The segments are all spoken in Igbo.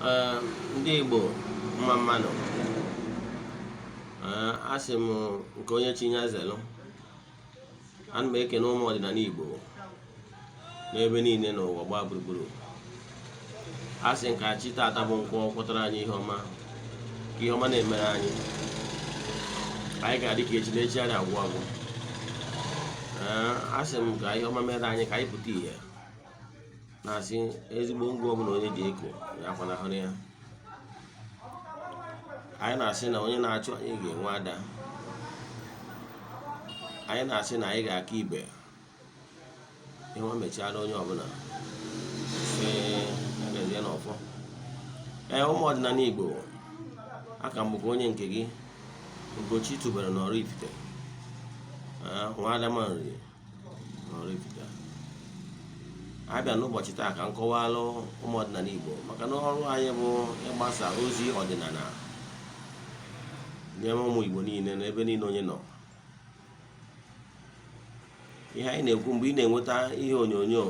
Ee, ndị Igbo, mma mma nụ. Ee, asị m nke onye chi ya zelụ. Ana m ekene ụmụ ọdịnala Igbo n'ebe niile n'ụwa gbaa gburugburu. Asị m ka chi tata bụ Nkwọ kwọtara anyị ihe ọma, ka ihe ọma na-emere anyị. Anyị ga-adị ka echi na echi adị agwụ agwụ. Ee, asị m ka ihe ọma mere anyị, ka anyị pụta ìhè. Na-asị ezigbo ngwa ọbụla onye ji eko ya kwanahụrụ ya. Anyị na-asị na onye na-achụ anyị ga-enwe ada. Anyị na-asị na anyị ga-aka ibe ihe o mechiara onye ọbụla ee n'ọfọ. Ee, ụmụ ọdịnala Igbo, aka m bụkwa onye nke gị, Ugochi tubelu na Oraifite, nwa Adamanri na Oraifite. Abịa n'ụbọchị taa ka m kọwalụ ụmụ ọdịnala Igbo, maka na ọrụ anyị bụ ịgbasa ozi ọdịnala nye ụmụ Igbo niile n'ebe niile onye nọ. Ihe anyị na-ekwu, mgbe ị na-enweta ihe onyonyo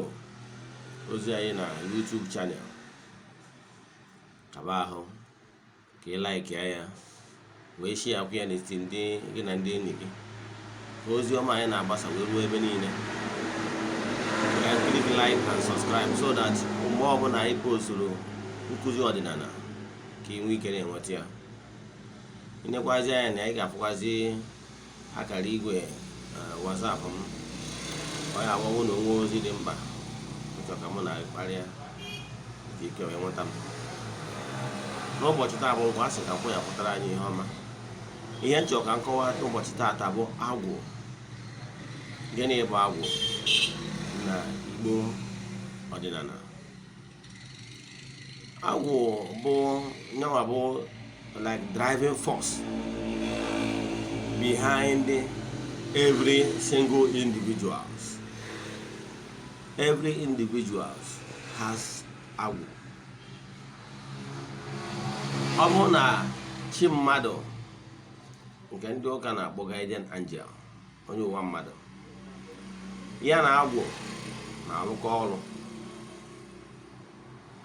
ozi anyị na YouTube channel, kaba ahụ ka ị like ya, wee share akwa ya n'etiti ndị gị na ndị enyi gị, ka ozi ọma anyị na-agbasa wee ruo ebe niile. Click like and subscribe so that mgbe ọbụla anyị posturu nkụzi ọdịnala, ka ị nwee ike na-enweta ya. Ịnekwazi anya na anyị ga-afụkwazi akara igwe WhatsApp m. Ọ ya agbanwe na onwe ozi dị mkpa nchọ ka mụ na gị kparịa, ka ike wee nweta m. N'ụbọchị taa bụ Nkwọ. Asị ka nkwọ ya pụtara anyị ihe ọma. Ihe nchọ ka nkọwa n'ụbọchị taata bụ agwụ. Gịnị bụ agwụ na Igbo ọdịnala? Agwụ bụ nyanwa bụ like driving force behind every single individuals. Every individuals has agwụ. Ọ bụrụ na chi mmadụ, nke ndị ụka na-akpọ guardian angel, onye ụwa mmadụ ya na agwụ na-arụkọ ọrụ,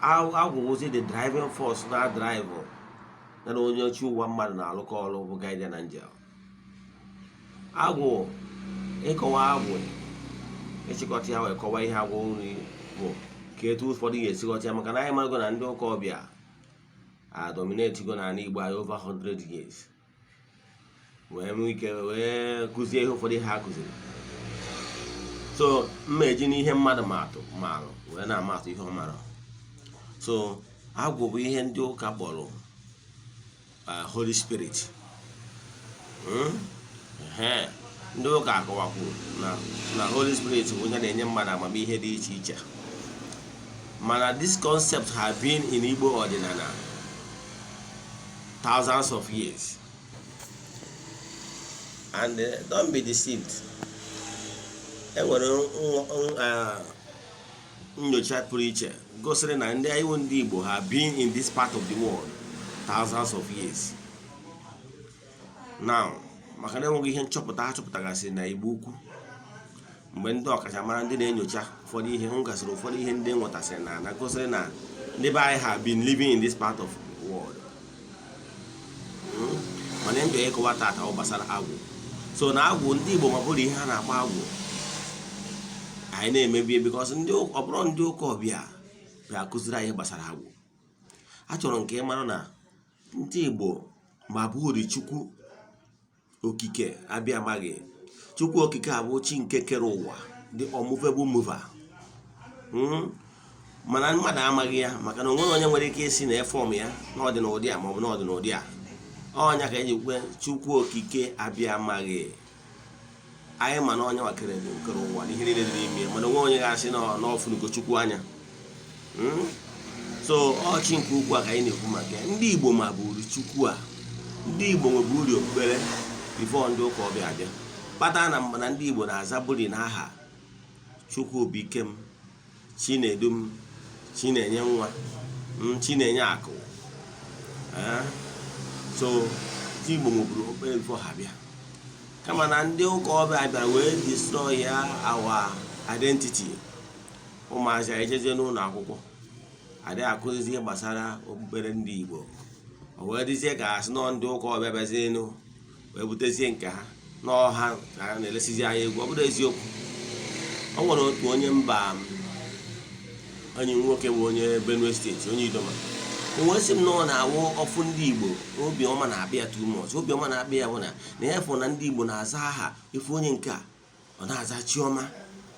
agwụ wụzi the driving force na drive ya na onye chi ụwa mmadụ na-arụkọ ọrụ, bụ guardian angel. Agwụ, ịkọwa agwụ, ịchịkọta ya wee kọwa ihe agwụ nri bụ, ka etu ụfọdụ ga-esi ghọta ya, maka na anyị marago na ndị ụka ọbịa a dominate go n'ala Igbo anyị over 100 years, wee nwee ike wee kụzie ihe ụfọdụ ha kụziri. So mma eji n'ihe mmadụ ma atụ maalụ wee na-ama atụ ihe ọ mara. So agwụ bụ ihe ndị ụka kpọrọ Holy Spirit. Ehe. Ndị ụka akọwakwuru na Holy Spirit bụ onye na-enye mmadụ amamihe dị iche iche, mana this concept have been in Igbo ọdịnala thousands of years. And don't be deceived, enwere nyocha pụrụ iche gosiri na ndị anyị, ndị Igbo, have been in this part of the world thousands of years now, maka na enweghị ihe nchọpụta ha chọpụtagasịrị na Igbo Ukwu, mgbe ndị ọkachamara, ndị na-enyocha ụfọdụ ihe hụ gasịrị, ụfọdụ ihe ndị enwetasịrị na gosiri na ndị be anyị have been living in this part of the world. Mana mbịa ịkọwa tata ọ gbasara agwụ. So na agwụ, ndị Igbo, ma bụrụ ihe a na-akpọ agwụ, anyị na-emebie, because ndị ọ bụrụ ndị ụka ọbịa bịa kụziri anyị gbasara agwụ. Achọrọ nke ị mara na ndị Igbo ma bụrụ Chukwu Okike abịa amaghị Chukwu Okike abụ chi nke kere ụwa, the unmovable mover. Mana mmadụ amaghị ya, maka na onwere onye nwere ike isi na efọm ya na ọdị n'ụdị a maọbụ na ọdị n'ụdị a. Ọnya ka eji kwe Chukwu Okike abịa amaghị anyị, ma na onye nwakere kere ụwa na ihe niile dị n'ime ya, mana onwe onye ga-asị na ọfụnugo Chukwu anya. So ọchị nke ukwu a ka anyị na-ekwu maka ya. Ndị Igbo ma bụrụ Chukwu a. Ndị Igbo nwebụ uri okpukpere before ndị ụka ọbịa abịa, kpata na mgbe na ndị Igbo na-aza buri n'aha Chukwu bụ ike m, Chinedu m, Chinenye nwa m, Chinenye akụ. So ndị Igbo nweburu okpukpere before ha bịa, kama na ndị ụka ọbịa bịara wee destroy ya, our identity. Ụmụazị anyị jezie n'ụlọ akwụkwọ. Adịghị akụzizi ihe gbasara okpukpere ndị Igbo. O wee dịzie ka asị nọ ndị ụka ọbịa bịazienụ wee butezie nke ha n'ọha ka ha na-elesizi anyị egwu. Ọ bụrụ eziokwu, o nwere otu onye mba, enyi m nwoke bụ onye Benue Steeti, onye Idoma, o wee sị m na ọ na-awụ ọfụ ndị Igbo, obiọma na-akpị ya too much. Obiọma na-akpị ya bụ na ya fụ na ndị Igbo na-aza aha. Ife onye nke a, ọ na-aza Chioma,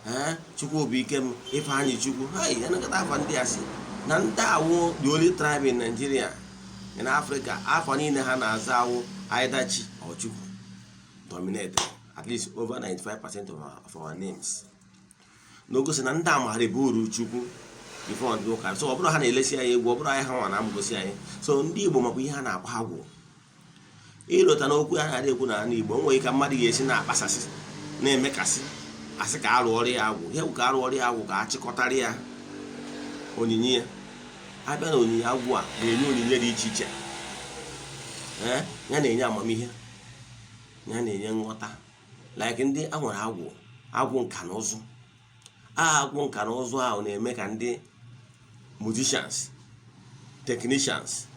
ee, Chukwubuike m, Ifeanyị Chukwu. Hai, ya nakọta afa ndị a, si na ndị awụ the only tribe in Nigeria, in Africa, afọ niile ha na-aza awụ either Chi or Chukwu dominate at least over 95% of our names. N'ogosi na ndị a maara ebe uru Chukwu before ndị ụka. So ọ bụrụ ha na-elesi anyị egwu, ọ bụrụ anyị ha nwa na-amụgosi anyị. So ndị Igbo makwa ihe a na-akpọ agwụ. Ịlọta n'okwu a na-adị ekwu n'ala Igbo, o nwere ike mmadụ ga-esi na-akpasasị, na-emekasị, asị ka arụ ọrụ ya agwụ. Ihe bụ ka arụ ọrụ ya agwụ, ka achịkọtara ya onyinye ya. Abịa na onyinye agwụ a na-enye, onyinye dị iche iche. Ee, ya na-enye amamihe, ya na-enye nghọta. Like ndị a nwere agwụ, agwụ nka na ụzụ. Agwụ nka na ụzụ ahụ na-eme ka ndị musicians, technicians,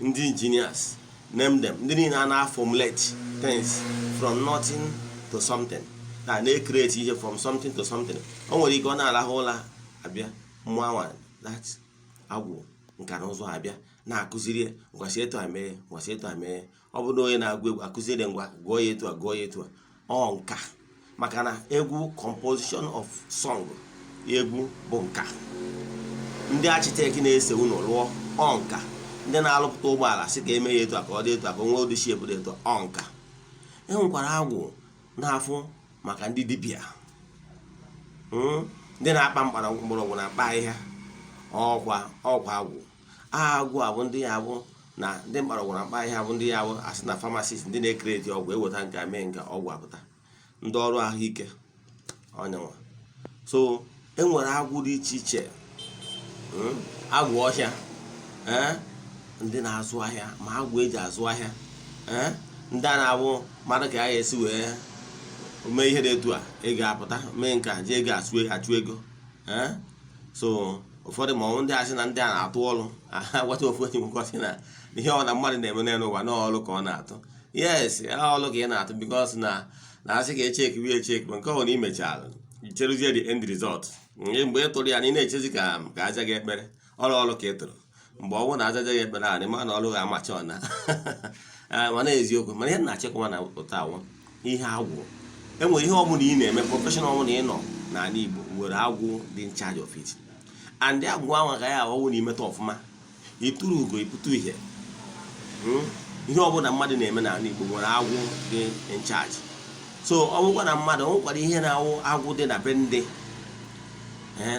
ndị engineers, name them, ndị niile a na-formulate things from nothing to something, na na-ecreate ihe from something to something. O nwere ike ọ na-arahụ ụra, abịa mmụọ anwa, that agwụ nka na ụzụ, abịa na-akụziri ya, ngwasị etu a mee, ngwasị etu a mee. Ọ bụrụ na onye na-agụ egwu, akụziri, ngwa, gụọ ya etu a, gụọ ya etu a. Ọ nka, maka na egwu, composition of song, egwu bụ nka. Ndị architect na-ese ụlọ rụọ, ọ nka. Ndị na-arụpụta ụgbọala sị ka eme ya etu a, ka ọ dị etu a, ka o nwee ụdị shape dị etu a, ọ nka. E nwekwara agwụ na-afụ maka ndị dibịa, ndị na-akpa mgbọrọgwụ na akpa ahịhịa. Ọkwa ọkwa agwụ agwụ a bụ ndị ya bụ na ndị mgbọrọgwụ na mkpa ahịhịa, bụ ndị ya bụ asị na pharmacist, ndị na-ecreate ọgwụ, eweta nke a, mee nke ọgwụ apụta, ndị ọrụ ahụike ọnyanwa. So e nwere agwụ dị iche iche. Agwụ ọhịa, ee, ndị na-azụ ahịa, ma agwụ eji azụ ahịa, ee, ndị a na-abụ mmadụ ka a ga-esi wee mee ihe dị etu a, ego apụta, mee nke a ji ego achụ achụ ego. Ee, so ụfọdụ ma ọ bụ ndị asị na ndị a na-atụ ọrụ agwata. Ofu enyi m kwasị na ihe ọ na mmadụ na-eme n'elu ụwa, n'ọrụ ka ọ na-atụ. Yes, ọrụ ka ị na-atụ, because na asị ka echeki wee echeki nke ọ bụla i mechara, cheruzie the end result. Mgbe ị tụrụ ya na ị na-echezi ka aja gị ekpere, ọrụ ọrụ ka ị tụrụ. Mgbe ọ bụrụ na ajaja gị ekpere a, ma na ọrụ ga-amacha ọna. Mana eziokwu, mana ihe na-achịkwa na ụta awụ ihe agwụ. Enwere ihe ọbụla ị na-eme, profession ọbụla ị nọ n'ala Igbo nwere agwụ dị in charge of it, and agwụ ahụ ka ya awụ na imeta ọfụma, ịtụrụ ugo, ịpụta ihe. Ihe ọbụla mmadụ na-eme n'ala Igbo nwere agwụ dị in charge. So ọ bụkwa na mmadụ o nwekwara ihe na-awụ agwụ dị na be ndị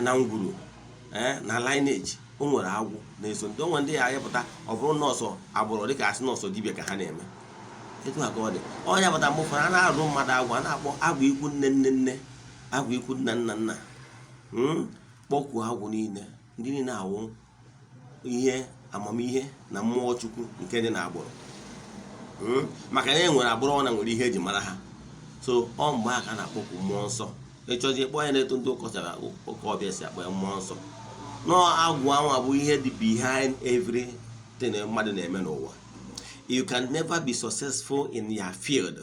na ngwuru, na lineage, o nwere agwụ na-eso ndị onwe ndị ya ayịpụta. Ọ bụrụ nọọsụ agbụrụ, dịka asị nọọsụ dibịa ka ha na-eme, etu a ka ọ dị. Ọnya pụta mgbe ụfọdụ a na-arụ mmadụ agwụ, a na-akpọ agwụ ikwu nne nne nne, agwụ ikwu nna nna nna, kpọkuo agwụ niile, ndị niile awụ ihe amamihe na mmụọ Chukwu nke dị n'agbụrụ, maka na e nwere agbụrụ ọ na nwere ihe eji mara ha. So ọ mgbe a ka a na-akpọku mmụọ nsọ. Ịchọzi ịkpọ ya na-eto ndị ụkọchara ụka ọbịa si akpọ ya mmụọ nsọ. Nọọ agwụ anwa bụ ihe dị behind everything mmadụ na-eme n'ụwa. You can never be successful in your field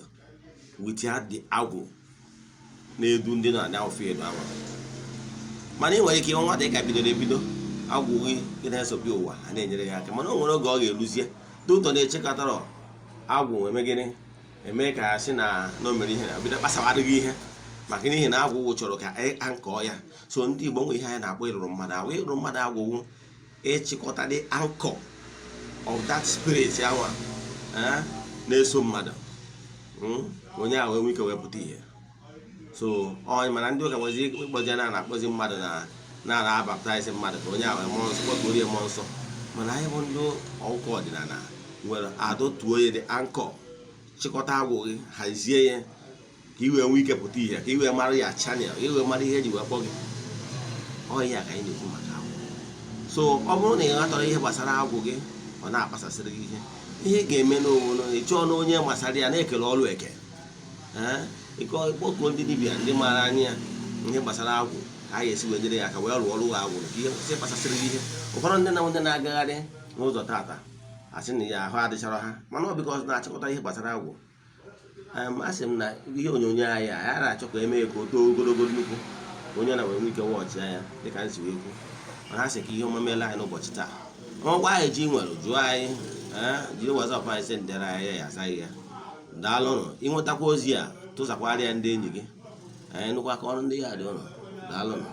without the agwụ na-edu ndị nọ na field ahụ. Mana ị nwere ike ịnwe nwata, ị ka bidoro ebido, agwụ gị gị na-esobi ụwa a na-enyere gị aka, mana o nwere oge ọ ga-eruzie dụtọ na-echekọtara agwụ eme gịnị, eme ka a sị na o mere ihe na bido kpasawarị gị ihe, maka n'ihi na agwụ chọrọ ka a nkọọ ya. So ndị Igbo nwe ihe anyị na-akpọ ịrụrụ mmadụ agwụ. Ịrụrụ mmadụ agwụ ịchịkọta the anchor of that spirit ahụ na-eso mmadụ, onye ahụ enwe ike wepụta ihe. So ọ mana ndị ụka nwezi ịkpọzi na na-akpọzi mmadụ na na abaptize mmadụ ka onye ahụ mmụọ nsọ, kpọkuorie mmụọ nsọ. Mana anyị bụ ndị ụka ọdịnala nwere adọtuo ya, the anchor, chịkọta agwụ gị, hazie ya ka i wee nwee ike pụta ihe, ka i wee mara ya channel, ka i wee mara ihe eji wee kpọ gị. Ọ ihe a ka anyị na-ekwu maka agwụ. So ọ bụrụ na ị ghọtara ihe gbasara agwụ gị, ọ na-akpasasịrị gị ihe. Ihe ị ga-eme n'onwe, ị chọọ na onye gbasara ya na-ekele ọrụ eke, ee, ịkpọkuo ndị dibịa, ndị maara anya ya ihe gbasara agwụ, ka Ka a ga-esi wee nyere ya aka wee rụọ ọrụ agwụ ka ihe kwụsị ịkpasasịrị gị ihe. Ụfọdụ ndị na ndị na-agagharị n'ụzọ tata asị na ya ahụ adịchara ha, mana ọ bikọ na-achịkọta ihe gbasara agwụ. A sị m na ihe onyonyo anyị a ya na-achọ ka emee ka o too ogologo nnukwu, ka onye na wee nwee ike watch anya dịka m si wee kwu. Mana a sị ka ihe ọma meela anyị n'ụbọchị taa. Ọgwa anyị ji nwere jụọ anyị, ee, jiri WhatsApp anyị sendere anyị ya, azaghị ya. Daalụnụ. Ịnwetakwa ozi a, tụsakwara ya ndị enyi gị. Anyị nụkwa ka ọrụ ndị ya dị ụnụ. Daalụnụ.